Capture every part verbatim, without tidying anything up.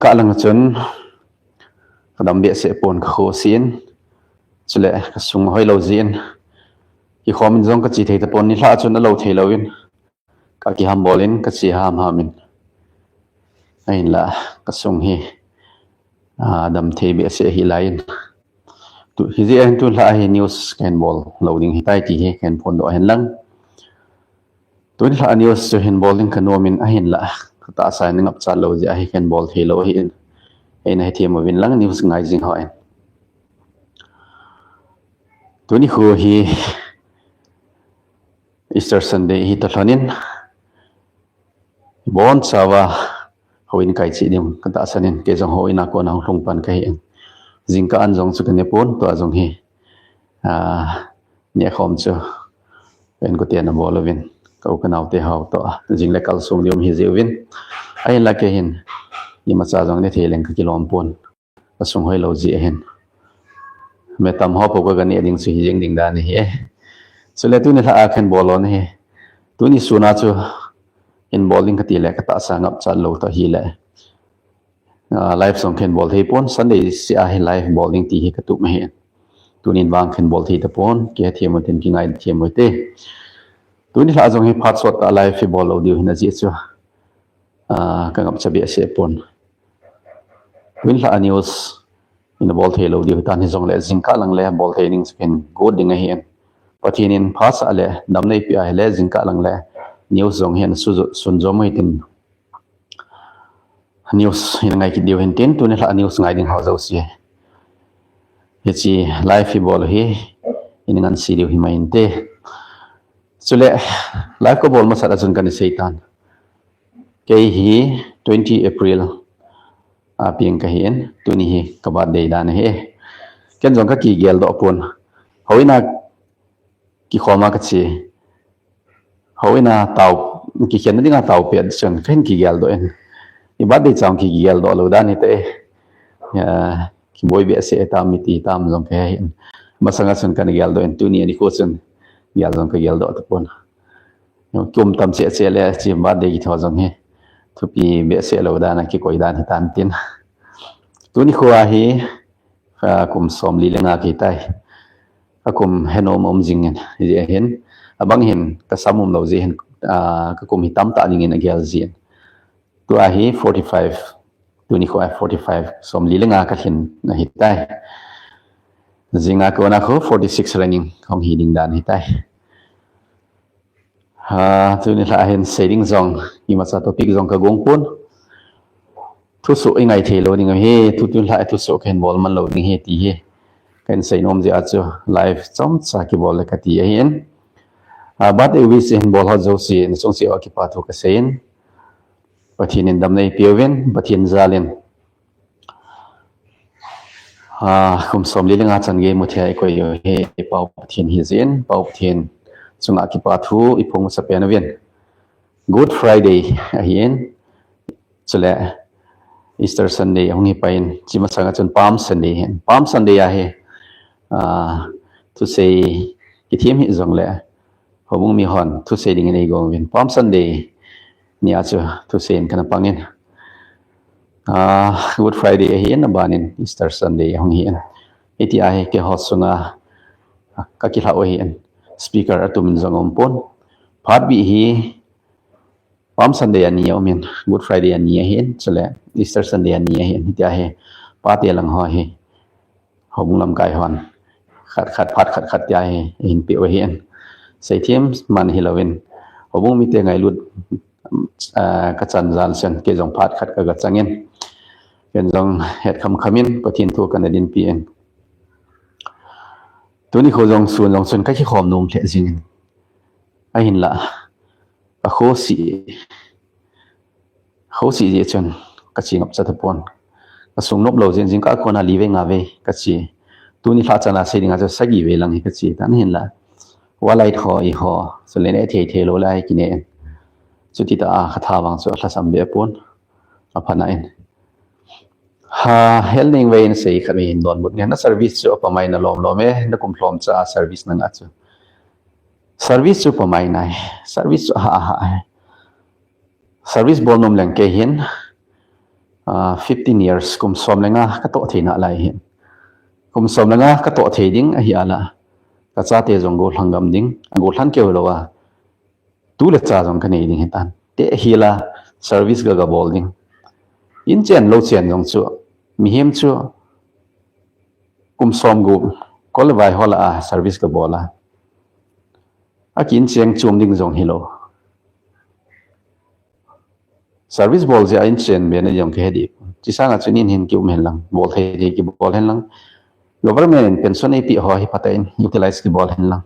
Jingkah lang chun kadam behseh pon, kakhosi in, chule kasung hoilou jeh in, kikhom in jong kache thei tapon, nilhah chun alou thei louvin kakiham bol in, kache hamham in, ahinlah kasung hi, ah, dam thei behseh ahi lai in. Tu, hijeh hin tulha hi news kahin bol lou ding hitai ti hi kahin phondoh ahin lang. Tulha news chu hin bol ding kanom in ahinlah, katahsa in ngapchat lou jeh a hi kahin bol thei lou ahi in. Eina hethem uvin lang news ngai jing hon. Tuni khu hi Easter Sunday hi talhon in, bonchauva houin kai cheh ding katahsan in, kei jong houin a kona hung lhung pan kahi in. Jingkah an jong chu kane pon, tua jong hi, ah, nehkhom chu ka inkoten abol uvin, ka u ka naote ho toh jing le kal sung ding um hijeh uvin. Ahinlah kei hin imacha jong ne thei leng kakilom pon. Kasung hoilou jeh ahin. Metam ho po kaga neh ding chu hijeng ding dan ahi. Chule tuni lhah a kahin bol lona hi, tuni sun a chu hin bol ding kati le katahsa ngapchat lou toh ahile, ah, live jong kahin bol thei pon, Sunday seh a hi live bol ding ti hi katup ahi. Tunin vang kahin bol thei tapon, kihethem uvin tin, kingaithem uvin te. Tuni lhah jong hi phat sot tah live hi bol lou diu ahin, ajeh chu, ah, kangapcha behseh pon. Tulha news ina bol thei lou diu hitan, hijongle jingkah lang le bol thei ding chu kahin got ding ahi in. Pathen in phasah le damna eipeh ahile jingkah lang le news jong hin su, sunjom u hitin, news hin ngai kit diu hin tin, tuni lhah news ngai ding ho jouse, hiche live hi bol hi in ngansi diu himai inte. Chule live kabol masat a chun kana sei tan. Kei hi twenty April a peng kahi in, tuni hi ka birthday dan ahi. Ken jong kakigeldoh pon. Houin a kikhom a kache, houin a tao, kikhenna dinga tao pet chun kahin kigeldoh in, i birthday chang kigeldoh lou dan hite. Kiboi behseh tam, iti tam jong kahe in. Masanga chun kana geldoh in, tuni anikho chun gel jong kageldoh tapon. Kum tam cheh cheh le hiche birthday kitho jong hi thupi behseh lou dan a kikoi dan hitan tin. Tuni khu a hi, ah, kum somli le nga kahitai. Akum henom um jing in, hijeh hin, abang hin kasam umlou jeh hin, ah, kakum hi tamtah dingin agel jin. Tua hi forty-five, tuni khu a forty-five, somli le nga kalhin ahitai. Jing a kona khu forty-six running hung hi ding dan ahitai. Ha, tuni lhah hin sei ding jong, imacha topic jong kagong pon. Thusoh ingai thei lou ding ahi, tu tuni lhah thusoh kahin bol man lou ding ahi ti hi kahin sei nom jeh a chu live chomcha kibol le kati ahi in. Ah, birthday wish hin bol ho jouse, nasung cheh uva kipa thu kasei in. Pathen in damna eipeuvin, Pathen jal in, ah, kum somli le nga chan gei muthei a ikoi u hi Pau Pathen hijeh in, Pau Pathen chunga kipa thu iphong masa pen uvin. Good Friday ahi in, chule Easter Sunday ahung hi pai in, hiche masanga chun Palm Sunday ahi in. Palm Sunday a hi, ah, thusei kithem hijongle, houbung mihon thusei dingin eigong uvin. Palm Sunday ni a chu thusei in kana pang in. Ah, Good Friday ahi in, abanin Easter Sunday ahung hi in. Hitia hi keiho sunga kakilhah u ahi in. Speaker atum in jong aum pon. Phat bih hi Palm Sunday ani aum in, Good Friday ani ahi in, chule Easter Sunday ani ahi in. Hitia hi pate lang ho hi houbung lamkai hon khat khat, phat khat khat tia hi ahin peh u ahi in. Seithem man hilouvin, houbung mite ngailut, ah, kachan jal chun kei jong phat khat kaga chang in, ken jong het khamkham in Pathen thu kana dinpi in. Tuni khu jong sun jong chun kakikhom nom lheh jing in, ahinlah, akhosi, khosi jeh chun kache ngapcha tapon. Kasung nop lou jeh in jingkah a kona li vei nga vei kache. Tuni lhah chan a sei dinga chu sagi vei lang hi kache tan, ahinlah, walai tho iho, chule ne thei thei lou lai kine in. Chuti tah a katha vang chu alhasam be pon, aphana in. Ha, hel ning vei in sei khat mi hin donbut nge, na service chu apamai na lom lom e, na kum lhom cha service nanga chu. Service chu pamai nai, service chu ha ha. Service bol nom leng kei hin, uh, fifteen years, kum som le nga katoh thei nalai hin. Kum som le nga katoh thei ding ahi ala, kachate jong gollhang gam ding, agollhang keu lou a, tu le cha jong kanei ding hitan. Te hila service ga gabol ding. In chen lou chen jong chu, mihem chu kum som gup, kol le vai hola a service gabol a, akin cheng chom ding jong hilou. Service bol jeh a in chen be na jong kahe dih. Chi sanga chu nin hin kium hen lang, bol thei thei kibol hen lang. Government in pension eipeh ho hi phatah in utilize kibol hen lang.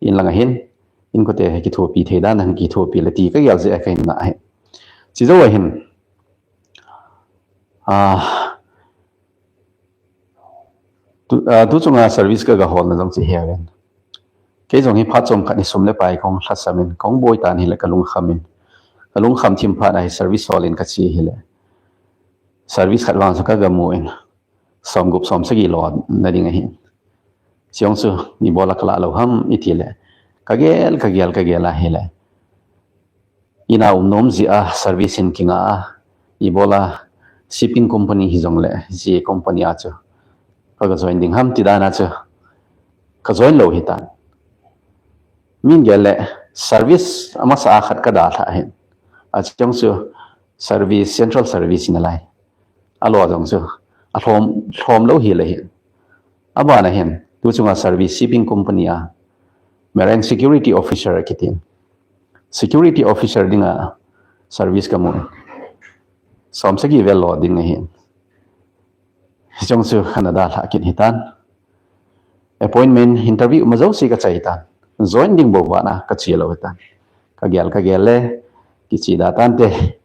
In langa hin, in kote hi kithopi thei dan a hin kithopi le ti kagel jeh a kahin na hi. Chi jou a hin, ah, tu, ah, tu chunga service ka, kaholna jong chi he ven. Kei jong hi phat chom khat hi sum le pai kong lhasam in, kong boi tan hile kalung kham in. Kalung kham thim phat a hi service hol in kachi hile. Service khat vang chu kagamu in, som gup som sagi lona ding ahi. Chi jong chu, ibola kalah lou ham iti le, kagel, kagel, kagel a hile, ina um nom jeh a service hin kinga a, ibola shipping company hi jong le, hiche company a chu kaga join ding ham ti dan a chu ka join lou hitan. Min gel le, service amasa a khat kadalhah hin. Achi jong chu service, central service nalai. Alo jong chu alhom, lhom lou hile hin. Abana hin, tu chunga service shipping company a marine security officer kitin. Security officer dinga service kamu. Som sagi vel lo ding ahin. Hiche jong chu kana dalhah kit hitan. Appointment interview ma jouse kachai tan. Join ding bou vana kachi lou hitan. Kagel, kagel le, kichi da tante.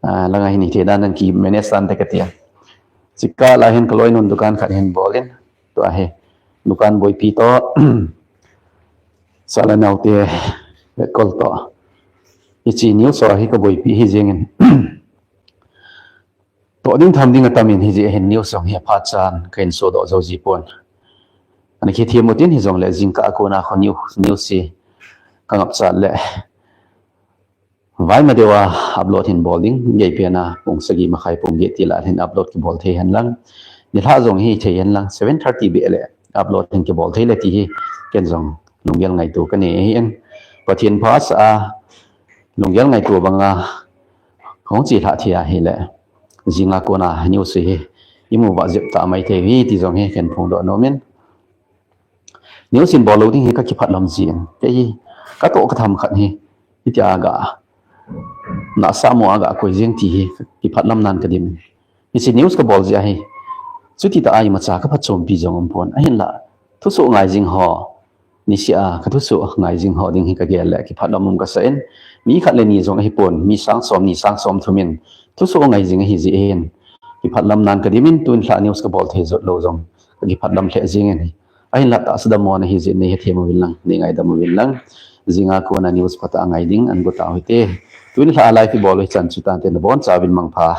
Ah, langa hin hithei dan in ki manage tante kati a. Chika la hin kaloinun dukan khat hin bol in. Tua hi dukan boipi toh, cha le naote kol toh, hiche news ho hi kaboipi hi jeng in. Toh ding tham ding atam in hijeh hin news jong hi aphat chan kahin sodoh jou ji pon. Ana kithem utin hijongle jingkah a kona kho news, news hi kangapchat le vaima deuva upload hin bol ding, geipen a pung sagi makhai pung get tila hin upload kibol thei hen lang. Nilhah jong hithei hen lang, seven thirty beh le upload hin kibol thei le ti hi ken jong lunggel ngaito kanei ahin. Pathen phasah a lunggel ngaito banga kahung chelhah thei ahile, jinga kona news hi imu vah jep ta mai thei hi ti jong hi ken phongdoh nom in. News in bol lou ding hi kakiphatlom jin. Kei hi katoh katham khat hi, hitia ga nahsah mo a ga koi jeng ti hi kiphatlam nan kadim in. Hiche news kabol jeh ahi. Chuti tah a imacha kaphatchompi jong umpon. Ahinla, thusoh ngai jing ho, niseh a kathusoh ngai jing ho ding hi kagel le kiphatlam um kasah in. Mi khat le ni jong ahipon, mi sang som ni sang som thum in thusoh ngai jing ahi jeh hin kiphatlam nan kadim in, tun lha news kabol thei jot lou jong kakiphatlam lheh jeng in. Ahinla tahsa dammo nahi jeh in neihethem uvin lang, neingaidam uvin lang. Jinga kona news phatah a ngai ding, an got tau hite. Tuni lha a live ibol u hichan chu tante, nabonchauvin mangpha.